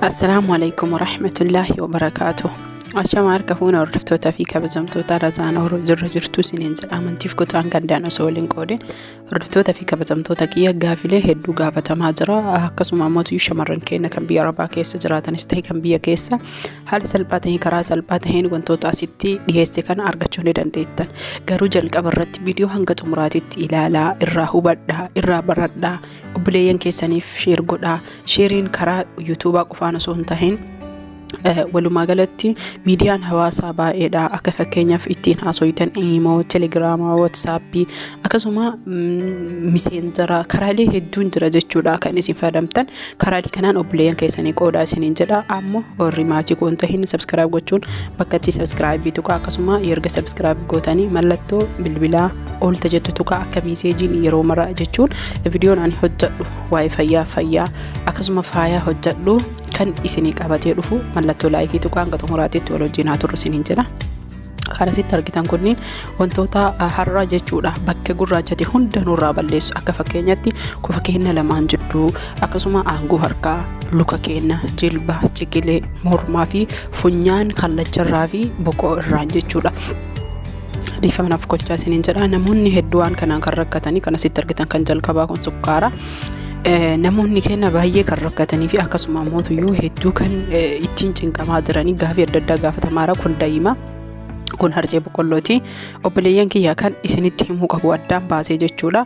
Assalaamu alaikum warahmatullaahi wabarakaatuh. Ashama harka fuuna hordoftoota fi kabajamtoota Razaana Horoo jirra jirtu isiniin jedha. Amantiif kutaan gandaan osoo waliin qoodin hordoftoota fi kabajamtoota kiyya gaafilee hedduu gaafatamaa jira. Akkasuma ammoo shamarran keenya kan biyya Arabaa keessa jiraatanis ta'e kan biyya keessa haala salphaa ta'een karaa salphaa ta'een wantoota asitti dhiyeesse kana argachuu ni dandeettan. Garuu jalqaba irratti viidiyoo hanga xumuraatitti ilaalaa, irraa hubadhaa, irraa baradhaa, obboleeyyan keessaniif sheer godhaa. Sheeriin karaa yuutuubaa qofaan osoo hin tahin walumaa galatti miidiyaan hawaasaa baay'eedha. Akka fakkeenyaaf ittiin haasoytan iimoo, telegiraamaa, watsaappii akkasuma miseenjara karaalee hedduun jira jechuudha kan isin fayyadamtan. Karaalee kanaan obboleeyyan keessanii qoodaa isiniin jedha. Ammoo warri maatii koo hin tahin sabskiraayib gochuun bakka itti sabskiraayibii tuqaa, akkasuma erga sabskiraayib gootanii mallattoo bilbilaa oolta jettu tuqaa, akka miiseejiin yeroo mara jechuun viidiyoon ani hojjedhu waa'ee fayyaa fayyaa akkasuma faayaa hojjedhu kan isinii qabatee dhufu mallattoo laayikii tuqaa. Hanga xumuraatitti wal wajjin haa turru isiniin jedha. Kan asitti argitan kunniin wantoota har'aa jechuudha, bakka gurraachate hunda nurraa balleessu. Akka fakkeenyatti kufa keenya lamaan jidduu, akkasuma aangoo harkaa, luka keenya, jilba, ciqilee, mormaa fi funyaan kallacharraa fi boqoo irraan jechuudha. Dhiifama naaf kolchaa isiniin jedha. Namoonni hedduu waan kanaan kan rakkatanii kan asitti argitan kan jalqabaa kun sukkaara. Namoonni keenya baay'ee kan rakkatanii fi akkasuma ammoo hedduu kan ittiin cinqamaa jiranii gaafii adda addaa gaafatamaara. Kun daa'ima, kun harcee boqqollooti. Obboleeyyan kiyya, kan isinitti himuu qabu addaan baasee jechuudha.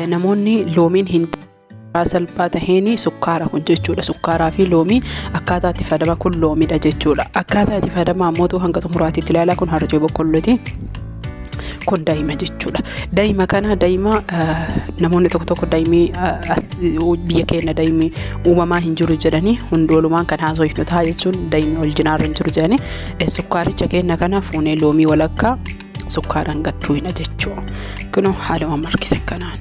Namoonni loomiin hin karaa salphaa taheen sukkaara kun jechuudha. Sukkaaraa fi loomii akkaataa itti fayyadama, kun loomiidha jechuudha. Akkaataa itti fayyadama ammoo hanga xumuraatitti ilaalaa. Kun harcee boqqollooti. Kun daa'ima jechuudha. Daa'ima kana daa'ima namoonni tokko tokko daa'imni biyya keenya daa'imni uumamaa hin jiru jedhanii, hundoolumaan kan haasofnu ta'a jechuun, daa'imni ol jinaarra hin jiru jedhanii, sukkaaricha keenya kana fuunee loomii walakkaa sukkaaraan gattuudha jechuudha. Kunoo haaluma margitan kanaan.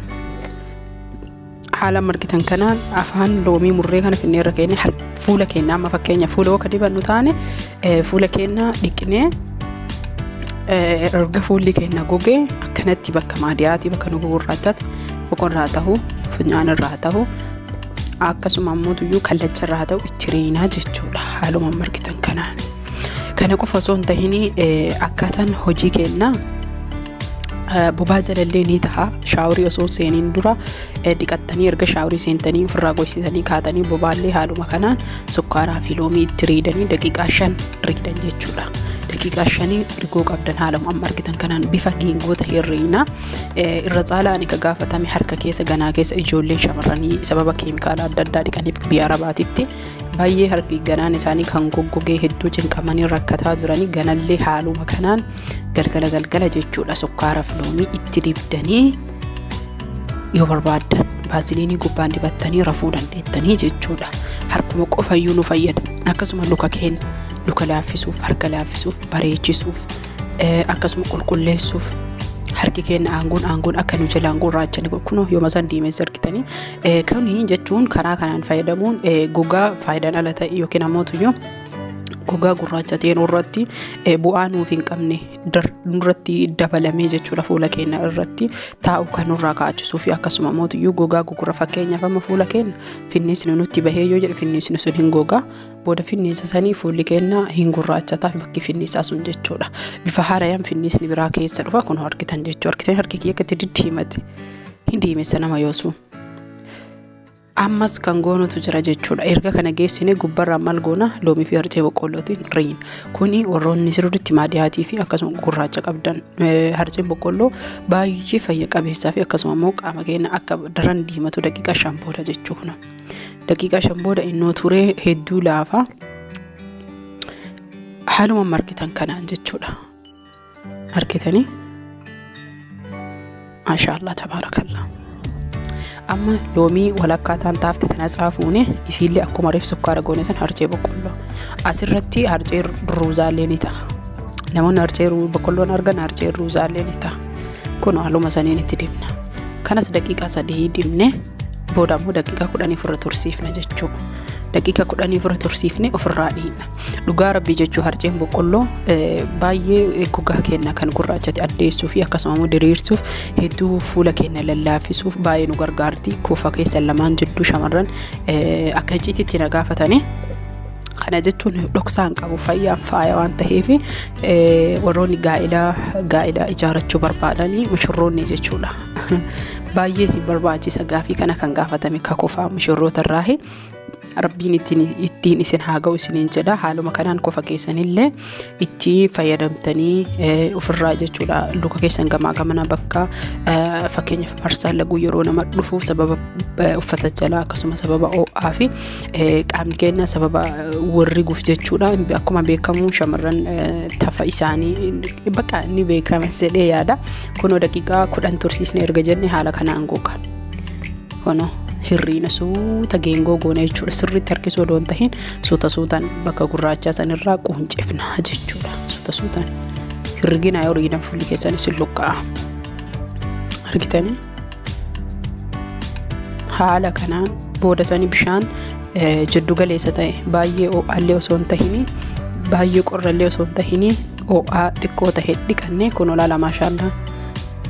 Haala margitan kanaan afaan loomii murree kana finnee irra keenya fuula keenya, amma fakkeenya fuula akka dibannu taane, fuula keenya dhiqnee erga fuulli keenya gogee akkanatti bakka maadiyaatii, bakka nu gurraachaatti, boqorraa ta'u, funyaan irraa ta'u, akkasuma ammoo tuyyuu kallacha irraa ta'u itti riinaa jechuudha haaluma margitan kanaan. Kana qofa osoo hin tahin akkaataan hojii keenyaa bobaa jalallee ni ta'a. Shaaworii osoo seeniin dura dhiqattanii, erga shaaworii seentanii ofirraa goysitanii kaatanii, bobaallee haaluma kanaan sukkaaraa fi loomii itti riidanii daqiiqaa 5 riidan jechuudha. Daqiiqaa 5 rigoo qabdan haaluma amma argitan kanaan bifa geengoo ta'e riina. Irra caalaa ani ka gaafatame harka keessa, ganaa keessa ijoolleen shamarranii sababa keemikaala adda addaa dhiqaniif biyya Arabaatitti baay'ee harki ganaan isaanii kan goggogee hedduu cinqamanii rakkataa jiranii, ganallee haaluma kanaan galgala galgala jechuudha sukkaaraaf loomii itti dibdanii, yoo barbaaddan baasiliinii gubbaan dibattanii rafuu dandeettanii jechuudha. Harkuma qofayyuu nu fayyada. Akkasuma luka keenya, luka laaffisuuf, harka laaffisuuf, bareechisuuf, akkasuma qulqulleessuuf, harki keenya aangoon aangoon akka nu jalaan gurraachani kunoo yooma san diimeessa argitanii. Kuni jechuun karaa kanaan fayyadamuun gogaa faayidaan ala ta'e yookiin ammoo tuyyuu gogaa gurraacha ta'e nurratti bu'aa nuuf hin qabne nurratti dabalamee jechuudha fuula keenya irratti taa'u kan nurraa kaachisuu fi akkasuma mootiyyuu gogaa gugurra, fakkeenyaaf amma fuula keenya finniisni nutti bahee yoo jedhu, finniisni sun hin gogaa, booda finniisa sanii fuulli keenya hin gurraachataa bakki finniisaa sun jechuudha. Bifa haarayaan finniisni biraa keessa dhufa. Kun argitan jechuudha. Argitan harki kiyya akkatti diddiimate, hin diimessa nama yoosuu. Ammas kan goonutu jira jechuudha. Erga kana geessine gubbarraan maal goona? Loomii fi harcee boqqollootiin riina. Kuni warroonni sirriitti maadiyaatii fi akkasuma gurraacha qabdan, harceen boqqolloo baay'ee fayya qabeessaa fi akkasuma immoo qaama keenya akka daran diimatu daqiiqaa 5 booda jechuudha. Daqiiqaa 5 booda innoo turee hedduu laafa. Haaluma margitan kanaan jechuudha. Argitanii? Maashaallah, tabaarakallah. Amma loomii walakkaa taan taafte tana caafuune, isiillee akkuma reef sukkaara goone san harcee boqqolloo. Asirratti harcee ruuzaallee ni ta'a. Namoonni harcee boqqolloon argan harcee ruuzaallee ni ta'a. Kun haaluma saniin itti dibna. Kanas daqiiqaa 3 dibne, booda immoo daqiiqaa 10 ofirra tursiifna jechuudha. Daqiiqaa 10 ofirra tursiifne ofirraa dhiina. Dhugaa rabbii jechuu, harceen boqqolloo baay'ee gogaa keenya kan gurraachate addeessuu fi akkasuma immoo diriirsuuf, hedduu fuula keenya lallaaffisuuf baay'ee nu gargaarti. Kuufa keessa lamaan jidduu shamarran akka icciititti na gaafatanii Kana jechuun dhoksaan qabu fayyaan faaya waan ta'eef warroonni gaa'ila gaa'ila ijaarachuu barbaadanii mushurroonni jechuudha. Baay'ee isin barbaachisa gaafii kana kan gaafatame ka kofaa mushurroota irraahi. Rabbiin ittiin isin haa ga'u isiniin jedha. Haaluma kanaan kofa keessanillee itti fayyadamtanii ofirraa jechuudha. Luka keessan gamaa gamana bakka fakkeenyaaf marsaan laguu yeroo nama dhufu sababa uffata jalaa akkasuma sababa ho'aa fi qaamni keenya sababa warriguuf jechuudha. Akkuma beekamu shamarran tafa isaanii bakka ni beekama jedhee yaada. Kunoo daqiiqaa 10 tursiisne erga jenne haala kanaan goga. Kunoo hirriina suuta geengoo goone jechuudha. Sirriitti harkisuu odoo hin tahin suuta suutaan bakka gurraachaa sanirraa quuncifna jechuudha. Suuta suutaan hirriginaa yoo rigidan fuulli keessan isin luqqa'a. Argitanii? Haala kanaan booda sanii bishaan jiddu galeessa ta'e baay'ee ho'aallee osoo hin tahini baay'ee qorrallee osoo hin tahini ho'aa xiqqoo ta'e dhiqannee kun olaala maashaallaa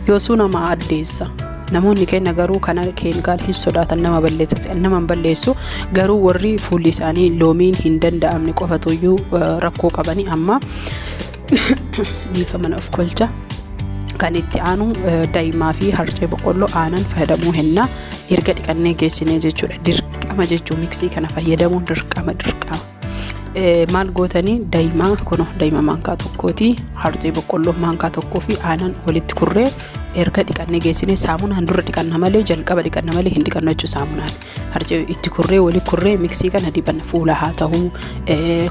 yoosuu nama addeessa. Namoonni keenya garuu kana keemikaala hin sodaatan nama balleessa nama hin balleessu garuu warri fuulli isaanii loomiin hin danda'amne qofatuyyuu rakkoo qabanii amma dhiifama of kolcha. Kan itti aanu daa'imaa fi harcee boqqolloo aanan fayyadamuu henna erga dhiqannee geessinee jechuudha. Dirqama jechuun miksii kana fayyadamuun dirqama dirqama. Maal gootanii daa'imaa kun daa'ima maankaa tokkooti harcee boqqolloo maankaa tokkoo fi aanan walitti kurree erga dhiqannee geessinee saamunaan dura dhiqanna malee jalqaba dhiqanna malee hin dhiqannu jechuudha saamunaan. Harcee itti kurree wali kurree miksii kana dibanna fuula haa ta'uu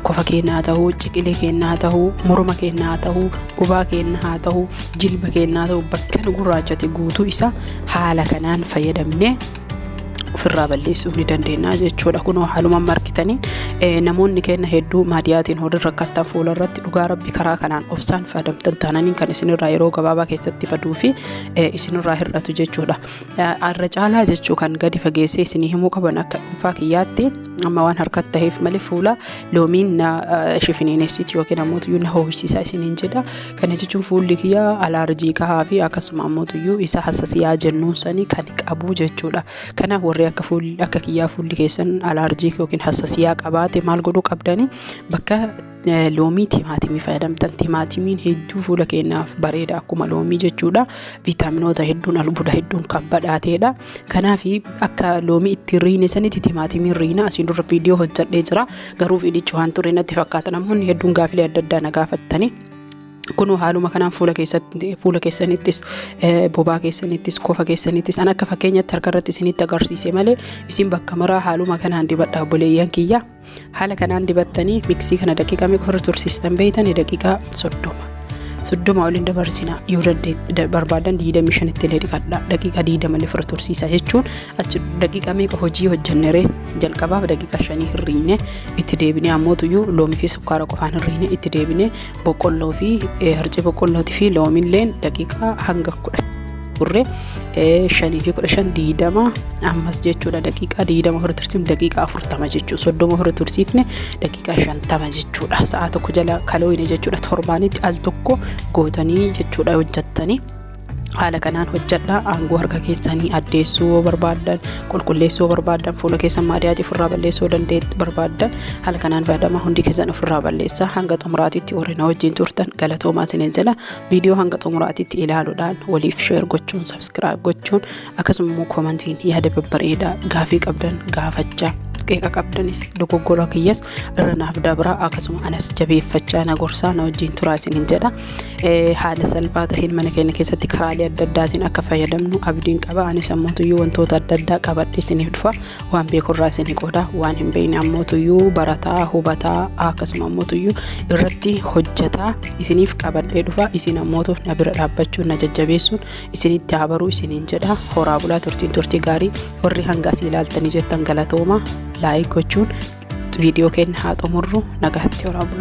kofa keenya haa ta'uu ciqilee keenya haa ta'uu morma keenya haa ta'uu bobaa keenya haa ta'uu jilba keenya haa ta'uu bakka nu gurraachate guutuu isaa haala kanaan fayyadamnee ofirraa balleessuu ni dandeenya jechuudha. Kunoo haaluma amma argitaniin namoonni keenya hedduu maadiyaatiin horii rakkattan fuula irratti dhugaa rabbi karaa kanaan obsaan fayyadamtan taananiin kan isinirraa yeroo gabaabaa keessatti baduu fi isinirraa hir'atu jechuudha. Irra caalaa jechuu kan gadi fageessee isinii himuu qaban akka dhuunfaa kiyyaatti amma waan harkatti ta'eef malee fuula loomiin na shifiniinessiti yookiin ammoo na hoo'isiisa isiniin jedha. Kana jechuun fuulli kiyya alaarjii kahaa fi akkasuma ammoo isa hasasiyaa jennuun sanii kan qabu jechuudha. Kanaaf warri akka fuulli akka kiyyaa fuulli keessan alaarjii yookiin hasasiyaa qabaate maal godhuu qabdanii bakka loomii timaatimii fayyadamtan. Timaatimiin hedduu fuula keenyaaf bareeda akkuma loomii jechuudha. Viitaaminoota hedduun albuuda hedduun kan badhaateedha. Kanaaf akka loomii itti riine sanitti timaatimiin riina asiin dura viidiyoo hojjedhee jira. Garuu viidichi waan ture natti fakkaata namoonni hedduun gaafilee adda addaa na gaafattani. Kunoo haaluma kanaan fuula keessatti fuula keessanittis bobaa keessanittis kofa keessanittis an akka fakkeenyatti harka irratti isinitti agarsiise malee isin bakka maraa haaluma kanaan dibadha obboleeyyan kiyya. Haala kanaan dibattanii miksii kana daqiiqaa meeqa ofirra tursiistan beeytanii daqiiqaa 30. 30 oliin dabarsina yoo barbaadan 25tti illee dhiqadha daqiiqaa 20 illee ofirra tursiisa jechuun achi daqiiqaa meeqa hojii hojjenneree jalqabaaf daqiiqaa 5 hirriine itti deebinee ammoo tuyyuu loomii fi sukkaara qofaan hirriine itti deebinee boqqolloo fi harcee boqqollootii fi loomiilleen daqiiqaa hanga 10 turre 5 fi 15 20 ammas jechuudha daqiiqaa 20 ofirra tursiifne daqiiqaa 40 jechuudha 30 ofirra tursiifne daqiiqaa 50 jechuudha sa'a tokko jala kalooyine jechuudha torbaanitti al tokko gootanii jechuudha hojjattanii. Haala kanaan hojjadha aangoo harka keessanii addeessuu yoo barbaaddan qulqulleessuu yoo barbaaddan fuula keessan maadiyaatii ofirraa balleessuu dandeettu barbaaddan haala kanaan fayyadamaa hundi keessan ofirraa balleessaa hanga xumuraatitti warri na wajjin turtan galatoomaa isiniin jedha viidiyoo hanga xumuraatitti ilaaluudhaan waliif sheer gochuun sabskiraayib gochuun akkasuma immoo koomantiin yaada babbareedaa gaafii qabdan gaafachaa qeeqa qabdanis dogoggora kiyyas irra naaf dabraa akkasuma anas jabeeffachaa na gorsaa na wajjin turaa isiniin jedha. Haala salphaa ta'een mana keenya keessatti karaalee adda addaatiin akka fayyadamnu abdiin qaba. Anis ammoo tuyyuu wantoota adda addaa qabadhe isiniif dhufa. Waan beekurraa isinii qooda waan hin beekne ammoo tuyyuu barataa hubataa akkasuma ammoo tuyyuu irratti hojjataa isiniif qabadhee dhufa. Isin ammoo na bira dhaabbachuun na jajjabeessuun isinitti haa baruu isiniin jedha. Horaa bulaa turtiin turtii gaarii warri hanga asii ilaaltanii jettan galatooma laayik gochuun viidiyoo keenya haa xumurru nagaatti horaa bulaa.